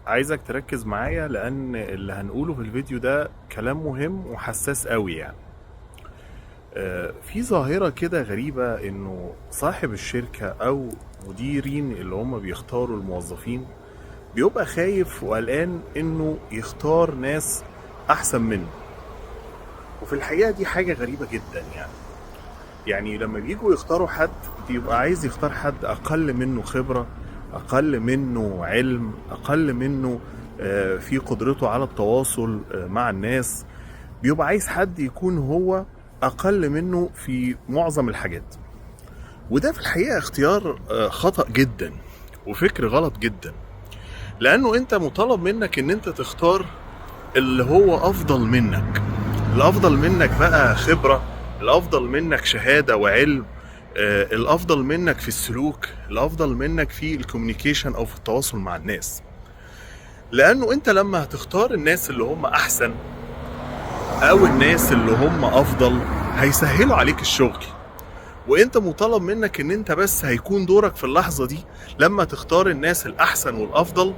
عايزك تركز معايا لان اللي هنقوله في الفيديو ده كلام مهم وحساس قوي يعني. في ظاهرة كده غريبة انه صاحب الشركة او مديرين اللي هم بيختاروا الموظفين بيبقى خايف وقلقان انه يختار ناس احسن منه. وفي الحقيقة دي حاجة غريبة جدا يعني لما بيجوا يختاروا حد بيبقى عايز يختار حد اقل منه خبرة، اقل منه علم، اقل منه في قدرته على التواصل مع الناس. بيبقى عايز حد يكون هو اقل منه في معظم الحاجات. وده في الحقيقة اختيار خطأ جدا وفكر غلط جدا، لانه انت مطالب منك ان انت تختار اللي هو افضل منك. الافضل منك بقى خبرة، الافضل منك شهادة وعلم، الافضل منك في السلوك، الافضل منك في ال communication او في التواصل مع الناس. لانه انت لما هتختار الناس اللي هم احسن او الناس اللي هم افضل هيسهلوا عليك الشغل، وانت مطالب منك ان انت بس هيكون دورك في اللحظة دي لما تختار الناس الاحسن والافضل،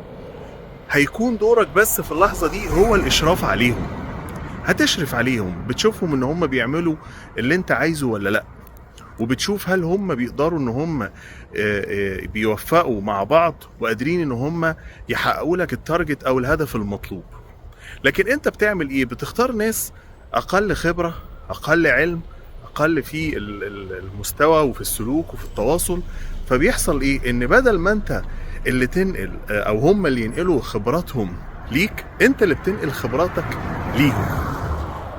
هيكون دورك بس في اللحظة دي هو الاشراف عليهم. هتشرف عليهم، بتشوفهم ان هم بيعملوا اللي انت عايزه ولا لا، وبتشوف هل هم بيقدروا ان هم بيوفقوا مع بعض وقادرين ان هم يحققوا لك ال target او الهدف المطلوب. لكن انت بتعمل ايه؟ بتختار ناس اقل خبرة، اقل علم، اقل في المستوى وفي السلوك وفي التواصل. فبيحصل ايه؟ ان بدل ما انت اللي تنقل او هم اللي ينقلوا خبراتهم ليك، انت اللي بتنقل خبراتك ليهم.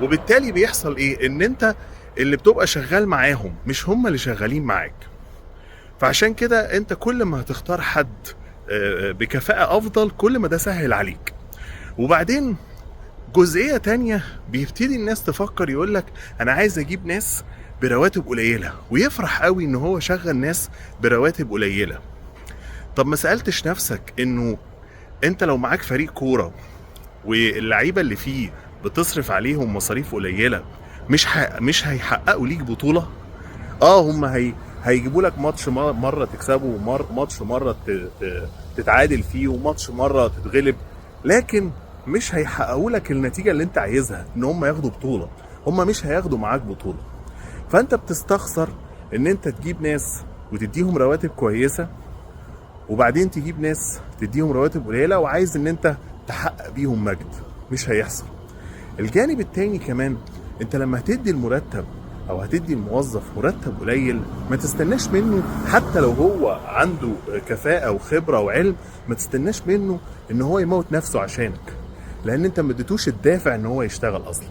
وبالتالي بيحصل ايه؟ ان انت اللي بتبقى شغال معاهم مش هم اللي شغالين معاك. فعشان كده انت كل ما هتختار حد بكفاءة افضل كل ما ده سهل عليك. وبعدين جزئية تانية بيبتدي الناس تفكر، يقولك انا عايز اجيب ناس برواتب قليلة، ويفرح قوي ان هو شغل ناس برواتب قليلة. طب ما سألتش نفسك انه انت لو معاك فريق كورة واللعيبة اللي فيه بتصرف عليهم مصاريف قليلة، مش هيحققوا ليك بطولة؟ هم هيجيبوا لك ماتش مرة تكسبه، وماتش مرة تتعادل فيه، وماتش مرة تتغلب، لكن مش هيحققوا لك النتيجة اللي انت عايزها ان هم ياخدوا بطولة. هم مش هياخدوا معاك بطولة. فانت بتستخسر ان انت تجيب ناس وتديهم رواتب كويسة، وبعدين تجيب ناس تديهم رواتب قليلة وعايز ان انت تحقق بيهم مجد. مش هيحصل. الجانب التاني كمان، انت لما هتدي المرتب او هتدي الموظف مرتب قليل، ما تستناش منه حتى لو هو عنده كفاءة وخبرة وعلم، ما تستناش منه ان هو يموت نفسه عشانك، لان انت ما اديتوش الدافع ان هو يشتغل اصلا.